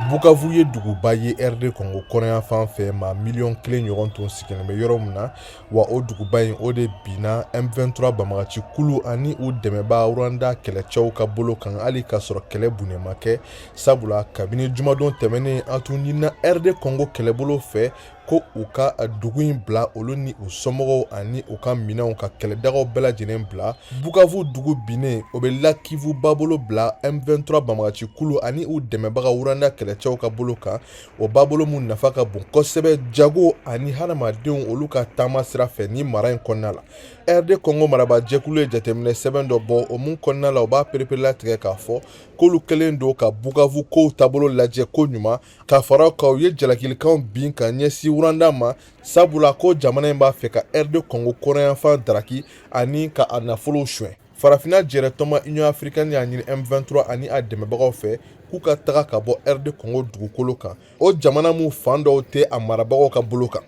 Bukavu ye duguba ye RD Congo kɔrɔnyanfan fɛ, maa miliyɔn 1 ɲɔgɔn tun sigilen bɛ yɔrɔ min na. Wa o duguba in, o de binna M23 banbagaci kulu ani u dɛmɛbaa Rwanda kɛlɛcɛw ka bolo kan, hali k'a sɔrɔ kɛlɛ bunnen ma kɛ, sabula kabini jumadon tɛmɛnen, a tun ɲinina RD Congo kɛlɛbolo fɛ ko u ka dugu in bila, olu ni u somɔgɔw ani u ka minɛnw, ka kɛlɛdagaw bɛɛ lajɛlen bila. Bukavu dugu binnen, o bɛ Lac Kivu babolo bila M23 banbagaci kulu ani u dɛmɛbaga Rwanda kɛlɛcɛw ka bolo kan, o babolo mun nafa ka bon kosɛbɛ jago ani hadamadenw olu ka taama sira fɛ ni mara in kɔnɔna la. RD Congo marabaajɛkulu ye jateminɛ sɛbɛn dɔ bɔ, o mun kɔnɔna la, u b'a pereperelatigɛ k'a fɔ k'olu kɛlen don ka Bukavu kow taabolo lajɛ ko ɲuman. Ka fara o kan, u ye jalakilikanw bin ka ɲɛsin Rwanda ma, sabula ko jamana in b'a fɛ ka RD Congo kɔrɔnyanfan daraki ani ka a nafolow suɲɛ. Farafinna jɛrɛtɔnba Union africaine y'a ɲini M23 ani a dɛmɛbagaw fɛ k'u ka taga ka bɔ RD Congo dugukolo kan, o jamana mun fan dɔw tɛ a marabagaw ka bolo kan.